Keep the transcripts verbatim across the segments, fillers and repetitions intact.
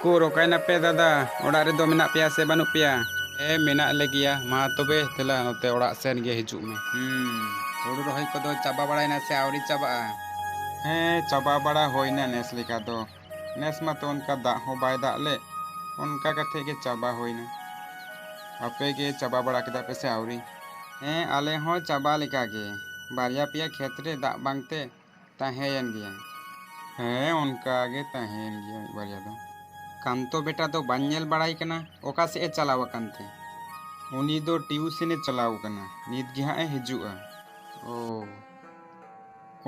ᱩᱠᱩᱨ, ᱚᱠᱟᱭ ᱱᱟᱯᱮ ᱫᱟᱫᱟ? ᱚᱲᱟᱜ ᱨᱮᱫᱚ ᱢᱮᱱᱟᱜ ᱯᱮᱭᱟ ᱥᱮ ᱵᱟᱹᱱᱩᱜ ᱯᱮᱭᱟ? ᱦᱮᱸ, ᱢᱮᱱᱟᱜ ᱞᱮᱜᱮᱭᱟ᱾ ᱢᱟ ᱛᱚᱵᱮ, ᱫᱮᱞᱟ ᱱᱚᱛᱮ ᱚᱲᱟᱜ ᱥᱮᱱ ᱜᱮ ᱦᱤᱡᱩᱜ ᱢᱮ᱾ ᱦᱩᱸ, ᱦᱩᱲᱩ ᱨᱚᱦᱚᱭ ᱠᱚᱫᱚ ᱪᱟᱵᱟ ᱵᱟᱲᱟᱭᱮᱱᱟ ᱥᱮ ᱟᱹᱣᱨᱤ ᱪᱟᱵᱟᱜᱼᱟ? ᱦᱮᱸ, ᱪᱟᱵᱟ ᱵᱟᱲᱟ ᱦᱩᱭᱱᱟ ᱱᱮᱥ ᱞᱮᱠᱟ ᱫᱚ᱾ ᱱᱮᱥ ᱢᱟᱛᱚ ᱚᱱᱠᱟ ᱫᱟᱜ ᱦᱚᱸ ᱵᱟᱭ ᱫᱟᱜ ᱞᱮᱫ, ᱚᱱᱠᱟ ᱠᱟᱛᱮ ᱜᱮ ᱪᱟᱵᱟ ᱦᱩᱭᱱᱟ᱾ ᱟᱯᱮ ᱜᱮ ᱪᱟᱵᱟ ᱵᱟᱲᱟ ᱠᱮᱫᱟ ᱯᱮ ᱥᱮ ᱟᱹᱣᱨᱤ? ᱦᱮᱸ, ᱟᱞᱮ ᱦᱚᱸ ᱪᱟᱵᱟ ᱞᱮᱠᱟ ᱜᱮ᱾ ᱵᱟᱨᱭᱟ ᱯᱮᱭᱟ ᱠᱷᱮᱛ ᱨᱮ ᱫᱟᱜ ᱵᱟᱝᱛᱮ ᱛᱟᱦᱮᱸᱭᱮᱱ ᱜᱮᱭᱟ᱾ ᱦᱮᱸ, ᱚᱱᱠᱟ ᱜᱮ ᱛᱟᱦᱮᱸᱭᱮᱱ ᱜᱮᱭᱟ ᱢᱤᱫ ᱵᱟᱨᱭᱟ ᱫᱚ᱾ ᱠᱟᱱᱛᱚ ᱵᱮᱴᱟ ᱫᱚ ᱵᱟᱹᱧ ᱧᱮᱞ ᱵᱟᱲᱟᱭ ᱠᱟᱱᱟ, ᱚᱠᱟ ᱥᱮᱫ ᱮ ᱪᱟᱞᱟᱣ ᱟᱠᱟᱱ ᱛᱮ? ᱩᱱᱤ ᱫᱚ ᱴᱤᱭᱩᱥᱤᱱ ᱮ ᱪᱟᱞᱟᱣ ᱠᱟᱱᱟ, ᱱᱤᱛ ᱜᱮ ᱦᱟᱸᱜ ᱮ ᱦᱤᱡᱩᱜᱼᱟ᱾ ᱳ,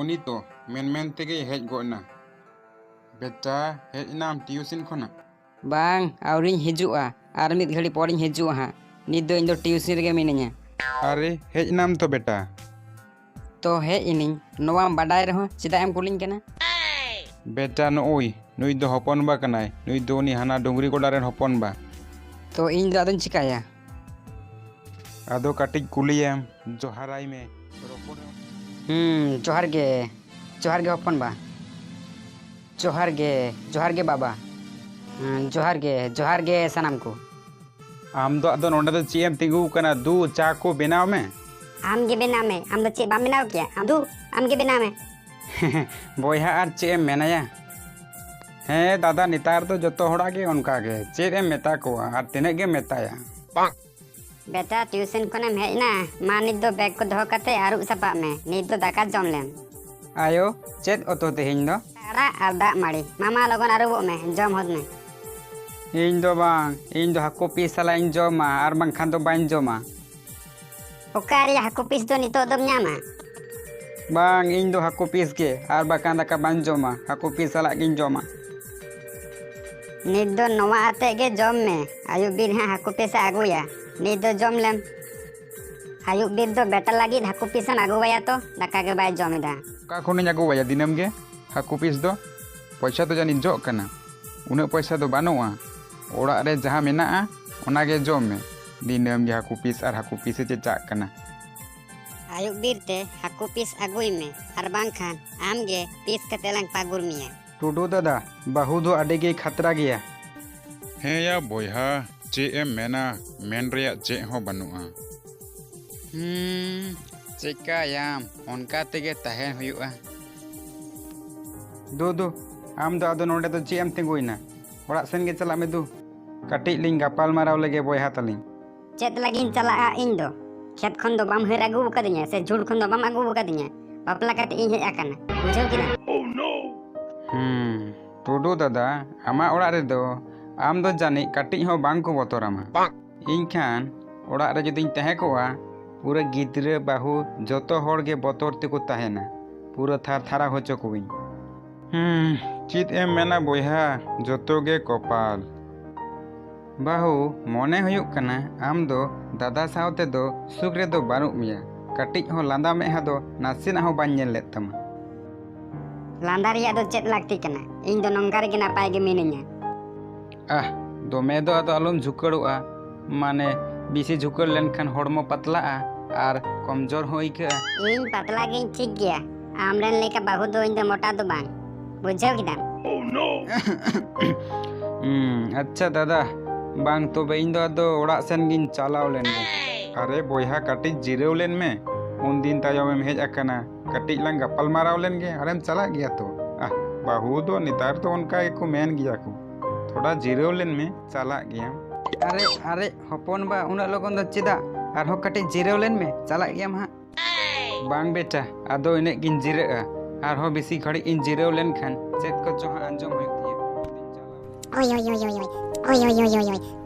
ᱩᱱᱤ ᱛᱚ ᱢᱮᱱ ᱢᱮᱱ ᱛᱮᱜᱮᱭ ᱦᱮᱡ ᱜᱚᱫ ᱮᱱᱟ᱾ ᱵᱮᱴᱟ, ᱦᱮᱡ ᱮᱱᱟᱢ ᱴᱤᱭᱩᱥᱤᱱ ᱠᱷᱚᱱᱟᱜ? ᱵᱟᱝ, ᱟᱹᱣᱨᱤᱧ ᱦᱤᱡᱩᱜᱼᱟ, ᱟᱨ ᱢᱤᱫ ᱜᱷᱟᱹᱲᱤ ᱯᱚᱨᱤᱧ ᱦᱤᱡᱩᱜᱼᱟ ᱦᱟᱸᱜ᱾ ᱱᱤᱛ ᱫᱚ ᱤᱧ ᱫᱚ ᱴᱤᱭᱩᱥᱤᱱ ᱨᱮᱜᱮ ᱢᱤᱱᱟᱹᱧᱟ᱾ ᱟᱨᱮ, ᱦᱮᱡ ᱮᱱᱟᱢ ᱛᱚ ᱵᱮᱴᱟ? ᱛᱚ ᱦᱮᱡ ᱮᱱᱤᱧ, ᱱᱚᱣᱟᱢ ᱵᱟᱰᱟᱭ ᱨᱮᱦᱚᱸ ᱪᱮᱫᱟᱜ ᱮᱢ ᱠᱩᱞᱤᱧ ᱠᱟᱱᱟ? ᱵᱮᱴᱟ, ᱱᱩᱭ, ᱱᱩᱭ ᱫᱚ ᱦᱚᱯᱚᱱ ᱵᱟ ᱠᱟᱱᱟᱭ, ᱱᱩᱭ ᱫᱚ ᱩᱱᱤ ᱦᱟᱱᱟ ᱰᱩᱝᱨᱤ ᱜᱚᱰᱟ ᱨᱮᱱ ᱦᱚᱯᱚᱱ ᱵᱟ᱾ ᱛᱚ ᱤᱧ ᱫᱚ ᱟᱫᱚᱧ ᱪᱤᱠᱟᱹᱭᱟ? ᱟᱫᱚ ᱠᱟᱹᱴᱤᱡ ᱠᱩᱞᱤᱭᱮᱢ, ᱡᱚᱦᱟᱨᱟᱭ ᱢᱮ, ᱨᱚᱯᱚᱲ᱾ ᱦᱩᱸ, ᱡᱚᱦᱟᱨ ᱜᱮ, ᱡᱚᱦᱟᱨ ᱜᱮ ᱦᱚᱯᱚᱱ ᱵᱟ᱾ ᱡᱚᱦᱟᱨ ᱜᱮ, ᱡᱚᱦᱟᱨ ᱜᱮ ᱵᱟᱵᱟ᱾ ᱦᱩᱸ, ᱡᱚᱦᱟᱨ ᱜᱮ, ᱡᱚᱦᱟᱨ ᱜᱮ ᱥᱟᱱᱟᱢ ᱠᱚ᱾ ᱟᱢ ᱫᱚ ᱟᱫᱚ ᱱᱚᱰᱮ ᱫᱚ ᱪᱮᱫ ᱮᱢ ᱛᱤᱸᱜᱩ ᱟᱠᱟᱱᱟ? ᱫᱩ, ᱪᱟ ᱠᱚ ᱵᱮᱱᱟᱣ ᱢᱮ᱾ ᱟᱢ ᱜᱮ ᱵᱮᱱᱟᱣ ᱢᱮ, ᱟᱢ ᱫᱚ ᱪᱮᱫ ᱵᱟᱢ ᱵᱮᱱᱟᱣ ᱠᱮᱭᱟ? ᱟᱢ ᱫᱩ, ᱟᱢ ᱜᱮ ᱵᱮᱱᱟᱣ ᱢᱮ᱾ ᱵᱚᱭᱦᱟ, ᱟᱨ ᱪᱮᱫ ᱮᱢ ᱢᱮᱱᱟᱭᱟ? ᱦᱮᱸ ᱫᱟᱫᱟ, ᱱᱮᱛᱟᱨ ᱫᱚ ᱡᱚᱛᱚ ᱦᱚᱲᱟᱜ ᱜᱮ ᱚᱱᱠᱟ ᱜᱮ, ᱪᱮᱫ ᱮᱢ ᱢᱮᱛᱟ ᱠᱚᱣᱟ ᱟᱨ ᱛᱤᱱᱟᱹᱜ ᱜᱮᱢ ᱢᱮᱛᱟᱭᱟ᱾ ᱵᱮᱴᱟ, ᱴᱤᱭᱩᱥᱚᱱ ᱠᱷᱚᱱᱮᱢ ᱦᱮᱡ ᱮᱱᱟ? ᱢᱟ, ᱱᱤᱛ ᱫᱚ ᱵᱮᱜᱽ ᱠᱚ ᱫᱚᱦᱚ ᱠᱟᱛᱮ ᱟᱹᱨᱩᱵ ᱥᱟᱯᱷᱟᱜ ᱢᱮ᱾ ᱱᱤᱛ ᱫᱚ ᱫᱟᱠᱟ ᱡᱚᱢ ᱞᱮᱢ᱾ ᱟᱭᱳ, ᱪᱮᱫ ᱩᱛᱩ ᱛᱮᱦᱮᱧ ᱫᱚ? ᱟᱲᱟᱜ ᱟᱨ ᱫᱟᱜ ᱢᱟᱹᱲᱤ᱾ ᱢᱟ, ᱢᱟ, ᱞᱚᱜᱚᱱ ᱟᱹᱨᱩᱵᱚᱜ ᱢᱮ, ᱡᱚᱢ ᱦᱚᱫ ᱢᱮ᱾ ᱤᱧ ᱫᱚ ᱵᱟᱝ, ᱤᱧ ᱫᱚ ᱦᱟᱹᱠᱩ ᱯᱤᱥ ᱥᱟᱞᱟᱜ ᱤᱧ ᱡᱚᱢᱟ, ᱟᱨ ᱵᱟᱝᱠᱷᱟᱱ ᱫᱚ ᱵᱟᱹᱧ ᱡᱚᱢᱟ᱾ ᱚᱠᱟ ᱨᱮᱭᱟᱜ ᱦᱟᱹᱠᱩ ᱯᱤᱥ ᱫᱚ ᱱᱤᱛᱚᱜ ᱫᱚᱢ ᱧᱟᱢᱟ? ᱵᱟᱝ, ᱤᱧ ᱫᱚ ᱦᱟᱹᱠᱩ ᱯᱤᱥ ᱜᱮ, ᱟᱨ ᱵᱟᱠᱷᱟᱱ ᱫᱟᱠᱟ ᱵᱟᱹᱧ ᱡᱚᱢᱟ, ᱦᱟᱹᱠᱩ ᱯᱤᱥ ᱥᱟᱞᱟᱜ ᱜᱤᱧ ᱡᱚᱢᱟ᱾ ᱱᱤᱛ ᱫᱚ ᱱᱚᱣᱟ ᱟᱛᱮ ᱜᱮ ᱡᱚᱢ ᱢᱮ, ᱟᱹᱭᱩᱵ ᱵᱤᱨ ᱦᱟᱸᱜ ᱦᱟᱹᱠᱩ ᱯᱤᱥ ᱮ ᱟᱹᱜᱩᱭᱟ, ᱱᱤᱛ ᱫᱚ ᱡᱚᱢ ᱞᱮᱢ᱾ ᱟᱹᱭᱩᱵ ᱵᱤᱨ ᱫᱚ ᱵᱮᱴᱟ ᱞᱟᱹᱜᱤᱫ ᱦᱟᱹᱠᱩ ᱯᱤᱥ ᱮᱢ ᱟᱹᱜᱩᱣᱟᱭᱟ ᱛᱚ, ᱫᱟᱠᱟ ᱜᱮ ᱵᱟᱭ ᱡᱚᱢ ᱮᱫᱟ᱾ ᱚᱠᱟ ᱠᱷᱚᱱᱤᱧ ᱟᱹᱜᱩᱣᱟᱭᱟ ᱫᱤᱱᱟᱹᱢ ᱜᱮ ᱦᱟᱹᱠᱩ ᱯᱤᱥ ᱫᱚ? ᱯᱚᱭᱥᱟ ᱫᱚ ᱡᱟᱹᱱᱤᱡ ᱡᱚᱜ ᱠᱟᱱᱟ, ᱩᱱᱟᱹᱜ ᱯᱚᱭᱥᱟ ᱫᱚ ᱵᱟᱹᱱᱩᱜᱼᱟ᱾ ᱚᱲᱟᱜ ᱨᱮ ᱡᱟᱦᱟᱸ ᱢᱮᱱᱟᱜᱼᱟ ᱚᱱᱟ ᱜᱮ ᱡᱚᱢ ᱢᱮ, ᱫᱤᱱᱟᱹᱢ ᱜᱮ ᱦᱟᱹᱠᱩ ᱯᱤᱥ ᱟᱨ ᱦᱟᱹᱠᱩ ᱯᱤᱥ ᱮ ᱪᱮᱪᱟᱜ ᱠᱟᱱᱟ᱾ ᱟᱹᱭᱩᱵ ᱵᱤᱨ ᱛᱮ ᱦᱟᱹᱠᱩ ᱯᱤᱥ ᱟᱹᱜᱩᱭ ᱢᱮ, ᱟᱨ ᱵᱟᱝᱠᱷᱟᱱ ᱟᱢ ᱜᱮ ᱯᱤᱥ ᱠᱟᱛᱮ ᱞᱟᱝ ᱯᱟᱹᱜᱩᱨ ᱢᱮᱭᱟ᱾ ᱴᱩᱰᱩ ᱫᱟᱫᱟ, ᱵᱟᱹᱦᱩ ᱫᱚ ᱟᱹᱰᱤ ᱜᱮᱭ ᱠᱷᱟᱛᱨᱟ ᱜᱮᱭᱟ᱾ ᱦᱮᱸᱭᱟ ᱵᱚᱭᱦᱟ, ᱪᱮᱫ ᱮᱢ ᱢᱮᱱᱟ, ᱢᱮᱱ ᱨᱮᱭᱟᱜ ᱪᱮᱫ ᱦᱚᱸ ᱵᱟᱹᱱᱩᱜᱼᱟ᱾ ᱦᱩᱸ, ᱪᱮᱠᱟᱭᱟᱢ, ᱚᱱᱠᱟ ᱛᱮᱜᱮ ᱛᱟᱦᱮᱸ ᱦᱩᱭᱩᱜᱼᱟ᱾ ᱫᱩ, ᱫᱩ, ᱟᱢ ᱫᱚ ᱟᱫᱚ ᱱᱚᱰᱮ ᱫᱚ ᱪᱮᱫ ᱮᱢ ᱛᱤᱸᱜᱩᱭᱮᱱᱟ? ᱚᱲᱟᱜ ᱥᱮᱱ ᱜᱮ ᱪᱟᱞᱟᱜ ᱢᱮ ᱫᱩ᱾ ᱠᱟᱹᱴᱤᱡ ᱞᱤᱧ ᱜᱟᱯᱟᱞ ᱢᱟᱨᱟᱣ ᱞᱮᱜᱮ ᱵᱚᱭᱦᱟ ᱛᱟᱞᱤᱧ᱾ ᱪᱮᱫ ᱞᱟᱹᱜᱤᱫ ᱤᱧ ᱪᱟᱞᱟᱜᱼᱟ ᱤᱧ ᱫᱚ? ᱠᱷᱮᱛ ᱠᱷᱚᱱ ᱫᱚ ᱵᱟᱢ ᱦᱟᱹᱨ ᱟᱹᱜᱩ ᱟᱠᱟᱫᱤᱧᱟ ᱥᱮ ᱡᱷᱩᱲ ᱠᱷᱚᱱ ᱫᱚ ᱵᱟᱢ ᱟᱹᱜᱩ ᱟᱠᱟᱫᱤᱧᱟ᱾ ᱵᱟᱯᱞᱟ ᱠᱟᱛᱮ ᱤᱧ ᱦᱮᱡ ᱟᱠᱟᱱᱟ, ᱵᱩᱡᱷᱟᱹᱣ ᱠᱮᱫᱟᱢ? ᱦᱩᱸ, ᱴᱩᱰᱩ ᱫᱟᱫᱟ, ᱟᱢᱟᱜ ᱚᱲᱟᱜ ᱨᱮᱫᱚ ᱟᱢ ᱫᱚ ᱡᱟᱹᱱᱤᱡ ᱠᱟᱹᱴᱤᱡ ᱦᱚᱸ ᱵᱟᱝ ᱠᱚ ᱵᱚᱛᱚᱨᱟᱢᱟ᱾ ᱤᱧ ᱠᱷᱟᱱ ᱚᱲᱟᱜ ᱨᱮ ᱡᱩᱫᱤᱧ ᱛᱟᱦᱮᱸ ᱠᱚᱜᱼᱟ, ᱯᱩᱨᱟᱹ ᱜᱤᱫᱽᱨᱟᱹ ᱵᱟᱹᱦᱩ ᱡᱚᱛᱚ ᱦᱚᱲ ᱜᱮ ᱵᱚᱛᱚᱨ ᱛᱮᱠᱚ ᱛᱟᱦᱮᱱᱟ, ᱯᱩᱨᱟᱹ ᱛᱷᱟᱨ ᱛᱷᱟᱨᱟ ᱦᱚᱪᱚ ᱠᱚᱣᱟᱹᱧ᱾ ᱦᱩᱸ, ᱪᱮᱫ ᱮᱢ ᱢᱮᱱᱟ ᱵᱚᱭᱦᱟ, ᱡᱚᱛᱚ ᱜᱮ ᱠᱚᱯᱟᱞ᱾ ᱵᱟᱹᱦᱩ, ᱢᱚᱱᱮ ᱦᱩᱭᱩᱜ ᱠᱟᱱᱟ ᱟᱢ ᱫᱚ ᱫᱟᱫᱟ ᱥᱟᱶ ᱛᱮᱫᱚ ᱥᱩᱠ ᱨᱮᱫᱚ ᱵᱟᱹᱱᱩᱜ ᱢᱮᱭᱟ᱾ ᱠᱟᱹᱴᱤᱡ ᱦᱚᱸ ᱞᱟᱸᱫᱟ ᱢᱮᱫᱦᱟ ᱫᱚ ᱱᱟᱥᱮᱱᱟᱜ ᱦᱚᱸ ᱵᱟᱹᱧ ᱧᱮᱞ ᱞᱮᱫ ᱛᱟᱢᱟ᱾ ᱞᱟᱸᱫᱟ ᱨᱮᱭᱟᱜ ᱫᱚ ᱪᱮᱫ ᱞᱟᱹᱠᱛᱤ ᱠᱟᱱᱟ? ᱤᱧ ᱫᱚ ᱱᱚᱝᱠᱟ ᱨᱮᱜᱮ ᱱᱟᱯᱟᱭ ᱜᱮ ᱢᱤᱱᱟᱹᱧᱟ᱾ ᱟᱦ, ᱫᱚᱢᱮ ᱫᱚ ᱟᱫᱚ ᱟᱞᱚᱢ ᱡᱷᱩᱠᱟᱹᱲᱚᱜᱼᱟ᱾ ᱢᱟᱱᱮ, ᱵᱮᱥᱤ ᱡᱷᱩᱠᱟᱹᱲ ᱞᱮᱱᱠᱷᱟᱱ ᱦᱚᱲᱢᱚ ᱯᱟᱛᱞᱟᱜᱼᱟ ᱟᱨ ᱠᱚᱢᱡᱳᱨ ᱦᱚᱸ ᱟᱹᱭᱠᱟᱹᱜᱼᱟ᱾ ᱤᱧ ᱯᱟᱛᱞᱟ ᱜᱤᱧ ᱴᱷᱤᱠ ᱜᱮᱭᱟ, ᱟᱢᱨᱮᱱ ᱞᱮᱠᱟ ᱵᱟᱹᱦᱩ ᱫᱚ ᱤᱧ ᱫᱚ ᱢᱚᱴᱟ ᱫᱚ ᱵᱟᱝ, ᱵᱩᱡᱷᱟᱹᱣ ᱠᱮᱫᱟᱢ? ᱦᱩᱸ, ᱟᱪᱪᱷᱟ ᱫᱟᱫᱟ, ᱵᱟᱝ ᱛᱚᱵᱮ ᱤᱧ ᱫᱚ ᱟᱫᱚ ᱚᱲᱟᱜ ᱥᱮᱱ ᱜᱤᱧ ᱪᱟᱞᱟᱣ ᱞᱮᱱ ᱜᱮ᱾ ᱟᱨᱮ ᱵᱚᱭᱦᱟ, ᱠᱟᱹᱴᱤᱡ ᱡᱤᱨᱟᱹᱣ ᱞᱮᱱ ᱢᱮ, ᱩᱱᱫᱤᱱ ᱛᱟᱭᱚᱢᱮᱢ ᱦᱮᱡ ᱟᱠᱟᱱᱟ᱾ ᱠᱟᱹᱴᱤᱡ ᱞᱟᱝ ᱜᱟᱯᱟᱞ ᱢᱟᱨᱟᱣ ᱞᱮᱱ ᱜᱮ, ᱟᱨᱮᱢ ᱪᱟᱞᱟᱜ ᱜᱮᱭᱟ ᱛᱚ᱾ ᱟᱦ, ᱵᱟᱹᱦᱩ ᱫᱚ ᱱᱮᱛᱟᱨ ᱫᱚ ᱚᱱᱠᱟ ᱜᱮᱠᱚ ᱢᱮᱱ ᱜᱮᱭᱟ ᱠᱚ, ᱛᱷᱚᱲᱟ ᱡᱤᱨᱟᱹᱣ ᱞᱮᱱ ᱢᱮ, ᱪᱟᱞᱟᱜ ᱜᱮᱭᱟᱢ᱾ ᱟᱨᱮ, ᱟᱨᱮ, ᱦᱚᱯᱚᱱ ᱵᱟ, ᱩᱱᱟᱹᱜ ᱞᱚᱜᱚᱱ ᱫᱚ ᱪᱮᱫᱟᱜ? ᱟᱨᱦᱚᱸ ᱠᱟᱹᱴᱤᱡ ᱡᱤᱨᱟᱹᱣ ᱞᱮᱱ ᱢᱮ, ᱪᱟᱞᱟᱜ ᱜᱮᱭᱟᱢ ᱦᱟᱸᱜ᱾ ᱵᱟᱝ ᱵᱮᱴᱟ, ᱟᱫᱚ ᱤᱱᱟᱹᱜ ᱜᱤᱧ ᱡᱤᱨᱟᱹᱜᱼᱟ, ᱟᱨᱦᱚᱸ ᱵᱮᱥᱤ ᱜᱷᱟᱹᱲᱤᱡ ᱤᱧ ᱡᱤᱨᱟᱹᱣ ᱞᱮᱱᱠᱷᱟᱱ ᱪᱮᱫ ᱠᱚᱪᱚ ᱦᱟᱸᱜ ᱟᱸᱡᱚᱢ ᱦᱩᱭᱩᱜ ᱛᱤᱧᱟᱹ᱾ ᱳᱭ, ᱳᱭ, ᱳᱭ, ᱳᱭ, ᱳᱭ᱾ ᱳᱭ, ᱳᱭ, ᱳᱭ, ᱳᱭ, ᱳᱭ᱾